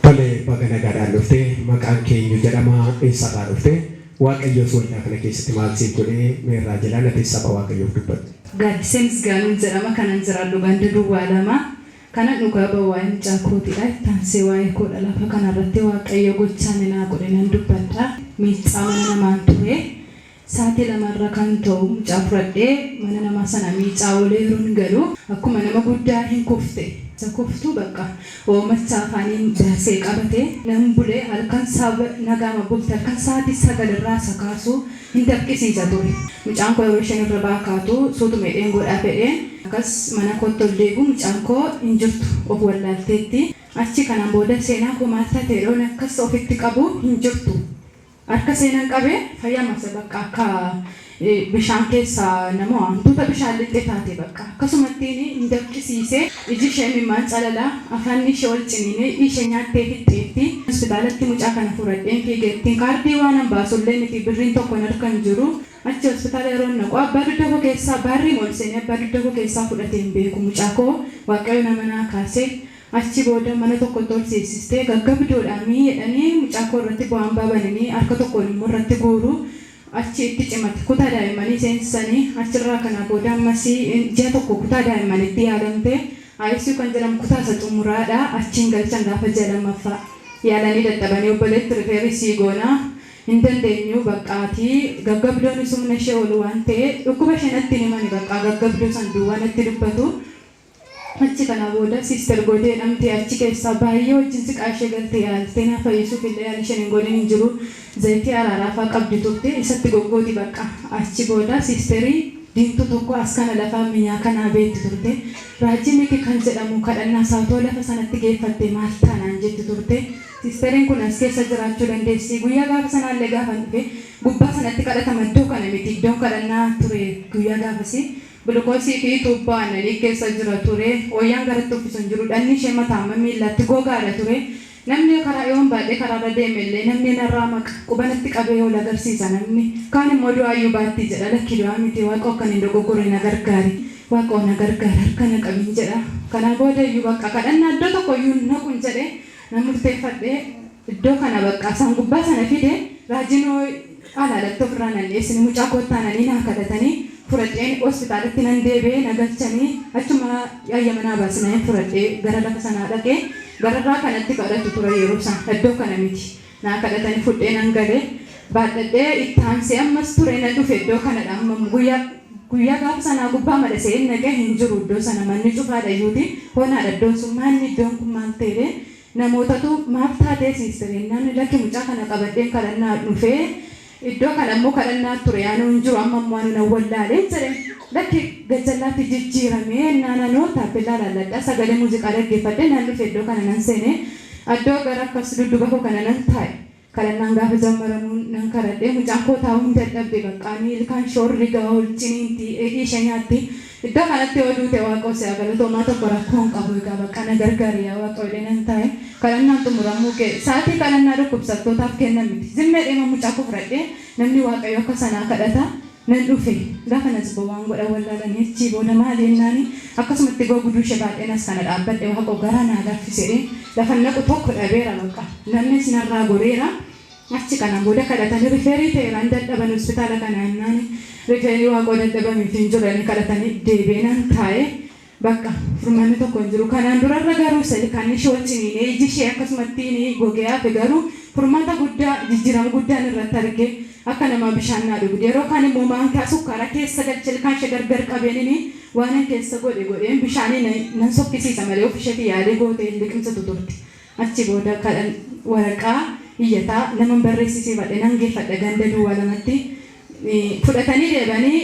Tole, baga nagaadhaan dhufte. Maqaan kee eenyu jedhama? Eessarraa dhufte? Waaqayyos waldaa kana keessatti maal siif godhe? Mee irraa jalaan atis saba Waaqayyoof dubbadhu. Gaaddisee Misgaanuun jedhama. Kanan jiraadhu ganda duwwaa 2. Kanan dhugaa ba'u waa'ee mucaa kootiidha. Itti aansee waa'ee koodha. Lafa kanarratti Waaqayyo gochaa inni naa godhe nan dubbadha. Miiccaa mana namaan ture. Saatii 2 irra kan ta'u mucaa fudhadhee mana namaa sana miicaa oolee yeroon galu akkuma nama guddaa hin kufte. Isa kuftu bakka hoomacha afaaniin baasee qabate nan bule halkan nagaama bulte halkan saatii 9 irraa isa kaasu hin dafqisiisa ture. Mucaan koo yeroo isheen hirribaa kaatu suutuma jedheen godhaa fedheen akkas mana kootti ol deebi'u mucaan koo hin jirtu of wallaalteetti. Achi kanaan booda seenaa koo maal taate yeroon akkas ofitti qabu hin jirtu. Harka seenan qabe fayyaa masa bakka akka bishaan keessa nama hantuuta bishaan lixxe taate bakka akkasumattiin hin dafqisiise iji ishee imimmaan calala afaanni ishee ol ciniine ishee nyaattee fixxeetti. Hospitaalatti mucaa kana furadheen fiige ittiin kaardii waanan baasullee miti birriin tokko narka hin jiru achi hospitaala yeroon dhaqu abbaa dugda koo keessaa baarriima ol seenee abbaa dugda koo keessaa fudhate hin beeku mucaa koo waaqayyo nama naa kaase Achi booda mana tokkotti ol seensistee gaggabdoodha mii jedhanii mucaa koo irratti bu'aambaa bananii harka tokkoon immoo irratti guuru. Achi itti cimate. Kutaa daa'immanii seensisanii achirraa kana booda ammas ji'a tokko kutaa daa'immanitti yaalamte. ICU kan jedhamu kutaa isa xumuraadha. Achiin galchan gaafa ji'a lammaffaa. Yaalanii dadhabanii obboleetti rifeerii sii goona hin dandeenyu baqqaatii gaggabdoonis humna ishee ol waan ta'e dhukkuba ishee natti hin himani baqqaa gaggabdoo san duwwaa natti dubbatu. Achi kana booda sister Godee jedhamti achi keessaa baay'ee wajjin siqaa ishee galte yaaltee na fayyisuuf illee yaalii isheen hin godhin hin jiru. Zayitii araaraa faa qabdi turte isatti goggooti bakka. Achi booda sisterii diimtuu tokko as kana lafa minyaa kanaa beekti turte. Raajii Miki kan jedhamu kadhannaa isaa otoo lafa sanatti geeffattee maal ta'a naan jetti turte. Sisteriin kun as keessa jiraachuu dandeessi. Guyyaa gaafa sanaallee gaafan dhufe gubbaa sanatti kadhatama iddoo kana miti iddoon kadhannaa ture guyyaa gaafasii. Gulukoosii fi tuubboo aannanii keessa jira ture. Wayyaan garatti uffisu hin jiru. Dhagni ishee mataa hamma miillaatti gogaadha ture. Namni karaa yoon baadhee karaarra deeme illee namni narraa maqa. Quba natti qabee ol agarsiisa namni. Kaan immoo du'aayyuu baatti jedha. Lakki du'aa miti Waaqoo akkan hin dogoggorre na gargaari. Waaqoo na gargaari harka na qabin jedha. Kanaa booda iyyuu bakka kadhannaa iddoo tokko iyyuu hin naqun jedhe nan murteeffadhe. Iddoo kana bakka isaan gubbaa sana fide raajiin alaalatti ofirraa nan dheessine mucaa koo itti aananii naa kadhatanii fudhadheen hospitaalatti nan deebi'e na galchanii achuma hayyama naa baasinaan fudhadhee gara lafa sanaa dhaqee gararraa kanatti kadhatu ture yeroo sana iddoo kana miti naa kadhatanii fudhee nan gale baadhadhee itti aansee ammas ture nan dhufe iddoo kanadha amma guyyaa guyyaa gaafa sanaa gubbaa madasee naqee hin jiru iddoo sana manni cufaadha iyyuuti honaadha iddoon sun maanni iddoon kun maal ta'e namootatu maaf taatee sister jennaan lakki mucaa kana qabadheen kadhannaa dhufee iddoo kana immoo kadhannaa ture anuu hin jiru amma immoo anu nan wallaaleen jedhe lakki gajjallaatti jijjiiramee jennaan anoo taappellaa laalladhaa sagalee muuziqaa dhaggeeffadhee nan dhufe iddoo kana nan seene iddoo gara akkas dudduuba koo kana nan taa'e kadhannaan gaafa jammaramu nan kadhadhe mucaan koo taa'uu hin dadhabde baqqaanii ilkaan shoorri ga'a ol ciniinti ishee nyaatti iddoo kanatti yoo duute waaqoo si'a galatoomaa tokko rakkoo hin qabu egaa bakka na gargaari yaa waaqoo jedhee nan taa'e kadhannaan xumuramuu kee sa'aatii kadhannaa dhukkubsattootaaf kennan miti zimmee deema mucaa koo fudhadhee namni waaqayyo akka sanaa kadhata nan dhufe gaafa nas bowaan godha wallaalanii achii booda maali jennaani akkasumatti gogduu ishee baadheen as kana dhaabbadhe waaqoo garaa naa laaffise lafa naqu tokko dhabeera bakka namnis narraa goreera. Achi kana booda kadhatanii rifeerii ta'eeraan dadhaban hospitaala kana jennaan rifeerii waaqoo dadhabamiif hin jirani kadhatanii deebi'ee nan taa'e bakka furmaanni tokko hin jiru. Kanaan durarra garuu ilkaan ishee ol ciniinee iji ishee akkasumatti gogee hafe garuu furmaata guddaa jijjiirama guddaan irratti arge akka namaa bishaan naa dhugde yeroo kaan immoo maankaa sukkaara keessa galche ilkaan ishee gargar qabeenini waan keessa godhe godheen bishaanii nan sokkisiisa malee of isheetii yaalii gootee hin liqimsitu turte. Achi booda kadhan waraqaa iyyataa naman barreessisiifadhe nan geeffadhe ganda duwwaa lamatti fudhatanii deebanii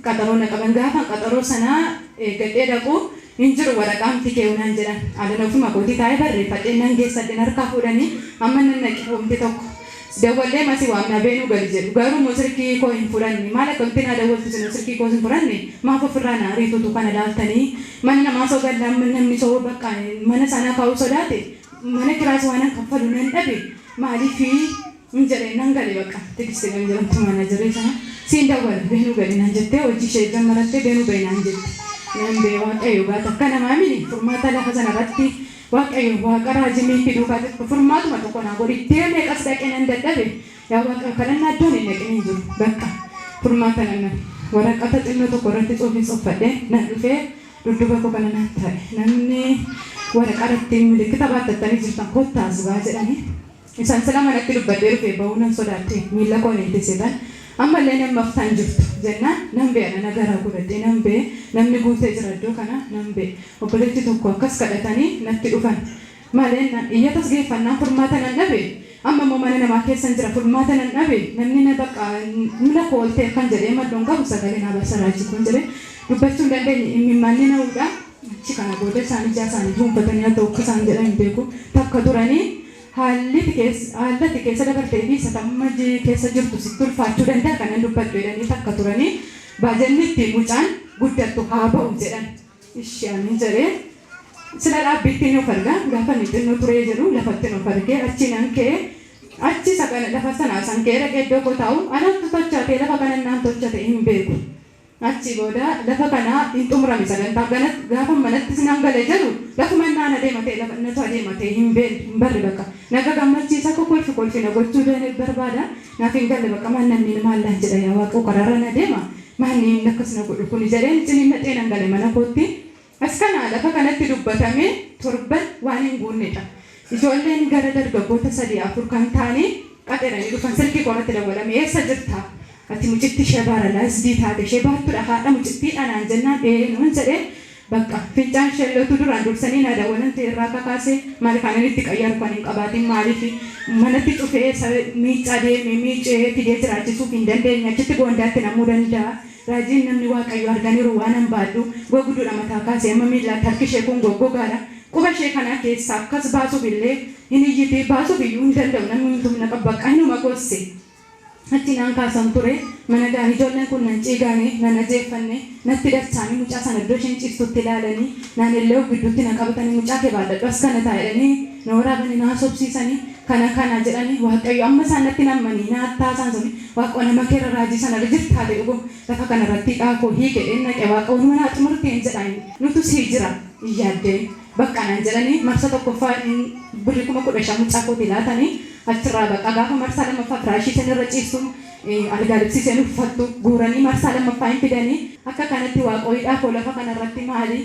qaxaroo na qaban gaafa qaxaroo sanaa eeggadhee dhaqu hin jiru waraqaa mti kee naan jedhan alana ofuma kootii taa'ee barreeffadhee nan geessadhe harkaa fuudhanii amma nan naqe homti tokko dawwallee masii waamnaa beenuu gali jedhu garuu immoo silkii koo hin fudhanne maal akkamitti naa dawwaltu isin silkii koo hin fudhanne maaf ofirraa na ariitutu kana laaltanii mana namaa soo gallaan namni soo bakka mana sanaa kaa'uu sodaate mana kiraas waan kaffalu nan dhabe maaliif hin jedhee nan gale bakka Tigiste kan jedhamtu maanajarii sana siin dawwala beenuu gali naan jettee hojii ishee jammarattee beenuu bahi naan jette nan bee waaqayyo gaata akka namaa mini furmaata lafa sana irratti Waaqayyo waaqa raajii miikii duukaa jirtu furmaatuma tokko naa godhi. Deemee qas dhaqee nan dadhabe. Yaa Waaqayyo kadhannaa iddoon hin dhaqin hin jiru. Bakka furmaata nan waraqata xinnoo tokko irratti tsuufii tsuuffadhee nan dhufee dudduuba koo kana nan taa'e. Namni waraqaa irratti milikkita baattatanii jirtan kottaa as ba'aa jedhanii. Isaan sila manatti dubbadhee dhufee ba'uu nan sodaadhe. Miilla koo hin ittisetan. Ammallee namni haftaan jirtu jennaan nan ba'e ana garaa godhadhee nan ba'e. Namni guutee jira iddoo kana nan ba'e. Obboleetti tokko akkas kadhatanii natti dhufan. Malee iyyatas geeffannaan furmaata nan dhabe. Amma immoo mana namaa keessan jira furmaata nan dhabe. Namni na bakka mana koo oltee akkan jedhee maddoon qabu sagalee naa baasa raajii kun jedhee dubbachuu hin dandeenye imimmaanni na'uudha. Achi kana booda isaan ijaa isaanii duunfatanii haa ta'u akka isaan jedhan hin beeku. Takka turanii haalli ati keessa dabartee fi isa tamma keessa jirtu sitti ulfaachuu danda'a kanan dubbadhu jedhanii takka turanii baajanni ittiin mucaan guddattu haa ba'u jedhan. Ishi ani jedhee sila dhaabbiittiin of argaa gaafa inni xinnoo turee jedhu lafattiin of argee achi nan ka'e achi isa kana lafa sanaa san ka'ee dhaqee iddoo koo taa'u anattu tochaatee lafa kana naan tochate hin beeku. Achi booda lafa kana hin xumurame sagantaa gaafa manattis nan gale jedhu lafuma naan adeema ta'e lafa natu adeema ta'e hin beekne hin barre bakka naga gammachiisa akka kolfi kolfi na gochuu barbaada naaf hin galle bakka maal namni maallaan jedha yaa waaqoo karaarra na deema maanni inni akkas na godhu kuni jedheen ciniinnadhee nan gale mana kootti. As kana lafa kanatti dubbatame torban waan hin guunnedha. Ijoolleen gara dargaggoota 3 4 kan ta'anii qaxeranii dhufan silkii koorratti dawwalame eessa jirta? Ati mucitti ishee baaralaayizidii taate ishee baattudha haadha mucittii dhanaan jennaan ee nuun jedhee bakka fincaan ishee lootu duraan dursanii naa dawwalan ta'e irraa kakaase maal kanan itti qayyaru kan hin qabaatin maaliif manatti cufee miiccaa deeme miicee fidee jiraachisuuf hin dandeenye achitti goondaatti namuu danda'a. Raajiin namni Waaqayyo arganiiru waanan baadhu gogduudha mataa kaasee amma miillaatti harki ishee kun goggogaadha. Quba ishee kanaa keessaa akkas baasuuf illee hin iyyiti baasuuf iyyuu hin danda'u namni hunduu humna qabu bakka hinuma gosse. Achi naan kaasan ture mana ga'anii ijoolleen kun nan ciigaane nan ajeeffanne natti dachaanii mucaa sana iddoo isheen ciistutti ilaalanii naan illee of gidduutti na qabatanii mucaa kee baadhadhu as kana taa jedhanii na waraabanii na haasofsiisanii kana kana jedhanii Waaqayyo amma isaan natti nammanii na hattaasaan suni Waaqoo nama keerra raajii sana irra jirtaa ta'e dhugum lafa kana irratti hidhaa koo hiike jedheen dhaqe Waaqa waanuma naa xumurteen jedha inni nutu sii jira hin yaaddeen bakka naan jedhanii marsa tokkoffaa birri 15,000 mucaa kooti laatanii achirraa bakka gaafa marsaa lammaffaa firaashii isheen irra ciistu algaa libsii isheen uffattu guuranii marsaa lammaffaa hin fidanii akka kanatti waaqoo hidhaa koo lafa kana irratti maali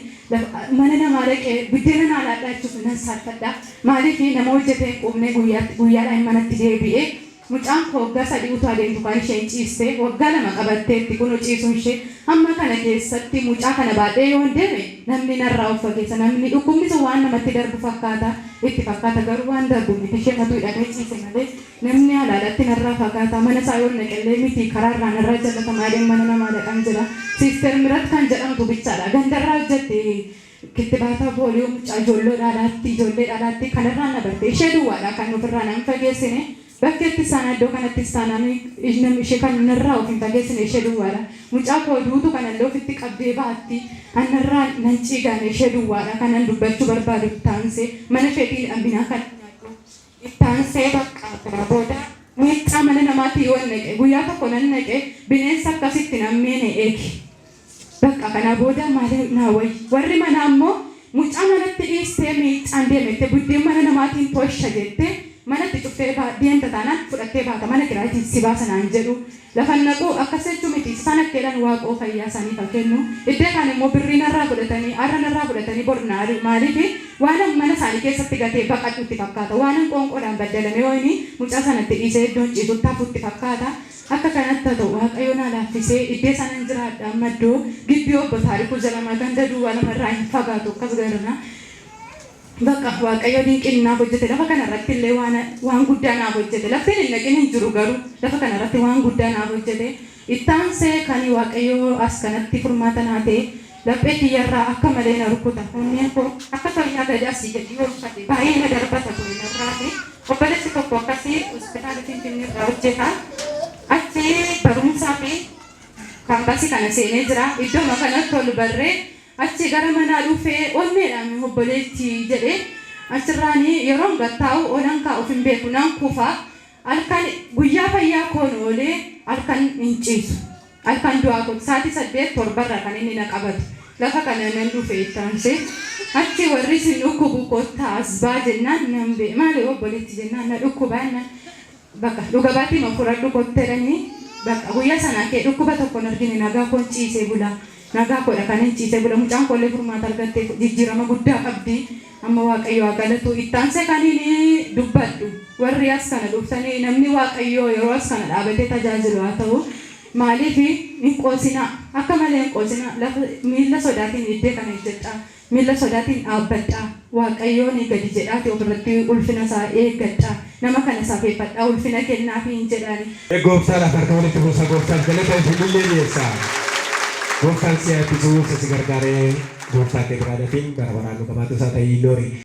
mana namaa dhaqee biddeena naa laadhaa jechuuf nan saalfadha maaliif nama hojjetee hin quufne guyyaadhaan manatti deebi'ee Mucaan koo waggaa 3 utuu adeemtu kan isheen ciiste waggaa 2 qabatteetti kunoo ciisuun ishee hamma kana keessatti mucaa kana baadhee yoon deeme namni narraa of fageessa namni dhukkubni sun waan namatti darbu fakkaata itti fakkaata garuu waan darbu miti ishematu hidhamee ciise malee namni alaalatti narraa fagaata mana isaa yoon dhaqellee miti karaarraa narraa jallata maaliin mana namaa dhaqan jedha siister Mirat kan jedhamtu bichaadha gandarraa hojjetti Kittibaata pooliyoo mucaa ijoolloo dhaalaatti ijoollee dhaalaatti kanarraan na barte ishee duwwaadha kan ofirraa nan fageessine bakkeettis taanaan iddoo kanattis taanaan namni ishee kan narraa of hin fageessine ishee duwwaadha mucaa koo duutu kanallee ofitti qabdee baatti an narraa nan ciigaane ishee duwwaadha kanan dubbachuu barbaadu ittaansee mana isheetiin dhabinaa kan nyaadhu ittaansee bakka kana booda miiccaa mana namaatti yoon naqe guyyaa tokko nan naqe bineensa akkasitti nammeene eegi. Bakka kana booda maali naa wayya. Warri manaa immoo mucaa manatti dhiistee miiccaan deemette buddeen mana namaatiin tosha jettee manatti cuftee deemta taanaan fudhattee baata mana kiraayitiin si baasa naan jedhu. Lafan naqu akkas jechuu miti isaan akka jedhan waaqoo fayyaa isaaniif haa kennu. Iddee kaan immoo birrii narraa fudhatanii har'a narraa fudhatanii bor na ari'u maaliif waanan mana isaanii keessatti gatee baqadhu itti fakkaata waanan qoonqoodhaan baddalamee wayinii mucaa sanatti dhiisee iddoon ciisutti hafu itti fakkaata. Akka kanatti haa ta'u Waaqayyo naa laaffisee iddee sanan jiraadha amma iddoo gibbii obbo Taarikuu jedhama ganda duwwaa lama irraa hin fagaatu akkas garana bakka Waaqayyo dinqiin naaf hojjete lafa kana irratti illee waan waan guddaa naaf hojjete laftiin hin dhaqin hin jiru garuu lafa kana irratti waan guddaa naaf hojjete ittaansee kan Waaqayyo as kanatti furmaata naa ta'e laphee kiyyarraa akka malee na rukuta onneen koo akka fayyaa gadi asii gadi yoo uffate baay'ee na darbata ture narraati Obboleessi tokko akkasii hospitaala Finfinnee irraa hojjeta. Achi barumsaa fi kaampaasii kana seenee jira. Iddooma kanatti ol barree achi gara manaa dhufee onneedhaan obboleettii jedhee achirraan yeroon gad taa'u olan kaa'uuf hin beeku nan kufa. Halkan guyyaa fayyaa koon oolee halkan hin ciisu. Halkan du'aa kooti sa'aatii 8 torbarraa kan inni na qabatu. Lafa kana nan dhufe itti aansee. Achi warri isin dhukkubu kottaa as baa jennaan nan bee maali obboleetti jennaan na dhukkubaa jennaan bakka dhuga baatii ma fudhadhu kotteedhanii bakka guyyaa sanaa kee dhukkuba tokko hin argine nagaa koon ciisee bula nagaa koodha kan hin ciisee bula mucaan koollee furmaata argattee jijjiirama guddaa qabdi amma Waaqayyo haa galatu. Ittaansee kaniin dubbadhu warri as kana dhuftanii namni Waaqayyoo yeroo as kana dhaabatee tajaajilu haa ta'u maaliif hin qoosinaa akka malee hin qoosinaa lafa miilla sodaatiin iddee kana ejjedhaa miilla sodaatiin dhaabbadhaa Waaqayyoon gadi jedhaati ofirratti ulfina isaa eeggadhaa nama kana safeeffadhaa ulfina kennaafi hin jedhaani. Gooftaadhaaf harka walitti buusa gooftaaf galata isinillee dhiyeessa. Gooftaan si eebbisuu si gargaaree gooftaa kee biraa dafin bara baraan nu qabaatu isaa ta'ii noori.